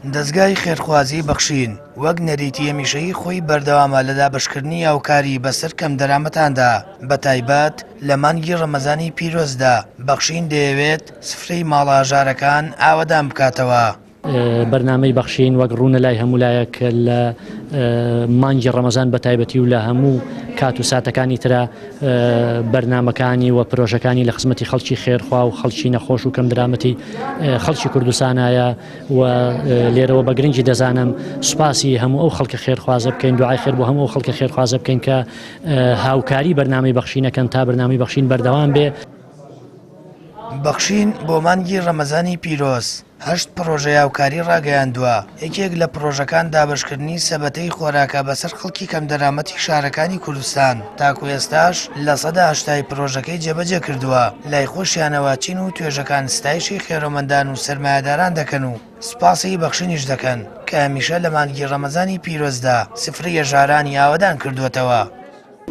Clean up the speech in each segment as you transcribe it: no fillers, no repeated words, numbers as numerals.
دەزگای خێرخوازی بەخشین وەک نەریتی هەمیشەیی خۆی بەردەوامە لە دابەشکردنی هاوکاری بەسەر کەمدەرامەتاندا، بەتایبەت لە مانگی ڕەمەزانی پیرۆزدا، بەخشین دەیەوێت سفرەی ماڵە هەژارەکان ئاوەدان بکاتەوە. بەرنامەی بەخشین وەک ڕوونە لای هەموو لایەک لە مانگی ڕەمەزان بە تایبەتی و لە هەموو کات و ساتەکانی ترا بەرنامەکانی و پرۆژەکانی لە خزمەتی خەڵکی خێرخوا و خەڵکی نەخۆش و کەمدرامەتی خەڵکی کوردستانایە و لێرەوە بە گرنگی دەزانم سوپاسی هەموو ئەو خەڵکە خێرخوازە بکەین دوعای خێر بۆ هەموو ئەو خەڵکە خێرخوازە بکەین کە هاوکاری بەرنامەی بەخشینەکەن تا بەرنامەی بەخشین بەردەوام بێ. بەخشین بۆ مانگی ڕەمەزانی پیرۆز هەشت پڕۆژەی هاوکاری ڕاگەیاندووە، یەکێک لە پڕۆژەکان دابەشکردنی سەبەتەی خۆراکە بەسەر خەڵکی کەمدەرامەتی شارەکانی کوردستان، تاکو ئێستاش 80% ی پڕۆژەکەی جێبەجێ کردووە، لای خۆشیانەوە چین و توێژەکان ستایشی خێرۆمەندان و سەرمایەداران دەکەن و سوپاسی بەخشینیش دەکەن کە هەمیشە لە مانگی ڕەمەزانی پیرۆزدا سفرەی هەژارانی ئاوەدان کردووەتەوە.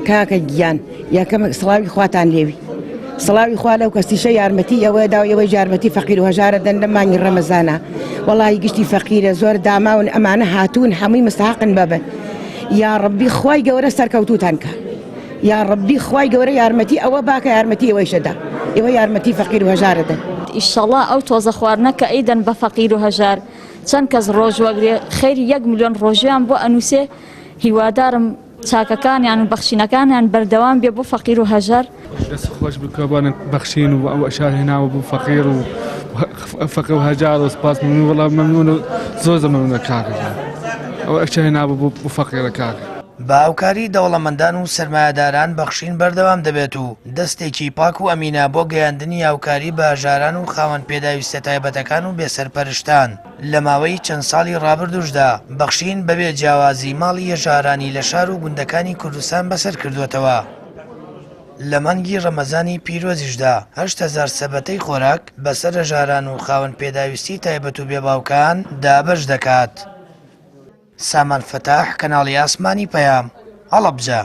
کاکە گیان یەکەم سڵاوی خواتان لێوی سڵاوی خوا لەو کەسیشە یارمەتی ئەوە دا و ئێوەی یارمەتی فەقیر و هەژارە دەن لە مانگی ڕەمەزانە وەڵی گشتی فەقیرە زۆر داماون ئەمانە هاتوون هەمووی مستحقن بەبن یا ڕبی خوای گەورە سەرکەوتوتان کە یا ڕبی خوای گەورە یارمەتی ئەوە باکە یارمەتی ئێوەیشەدا ئێوە یارمەتی فەقیر و هەژارە دەن. ئیشەڵا ئەو تۆزە خواردنە کە ئەیدەن بە فەقیر و هەژار چەند کەس ڕۆژوەگرێ خەیری یەک ملیۆن ڕۆژویان بۆ ئەنوسێ هیوادارم چاکەکانیان و بەخشینەکانیان بەردەوام بێ بۆ فەقیر و هەژار. دەست خۆش بی کۆبانێ بەخشین و ئەو ئەشار هێناوە بۆ فەقیر و فەقیر و هەژار و سپاس ممنون وەڵا ممنون و زۆر زۆر ممنونە کاکە گیان ئەو ئەشە هێناوە بۆ بۆ فەقیرە کاکە. بە هاوکاری دەوڵەمەندان و سەرمایەداران بەخشین بەردەوام دەبێت و دەستێکی پاک و ئەمینە بۆ گەیاندنی هاوکاری بە هەژاران و خاوەن پێداویستە تایبەتەکان و بێسەرپەرشتان. لە ماوەی چەند ساڵی ڕابردووشدا بەخشین بەبێ جیاوازی ماڵی هەژارانی لە شار و گوندەکانی کوردستان بەسەر کردووەتەوە. لە مانگی ڕەمەزانی پیرۆزیشدا 8000 سەبەتەی خۆراک بەسەر هەژاران و خاوەن پێداویستی تایبەت و بێباوکان دابەش دەکات. سامان فەتاح، کەناڵی ئاسمانی پەیام، هەڵەبجە.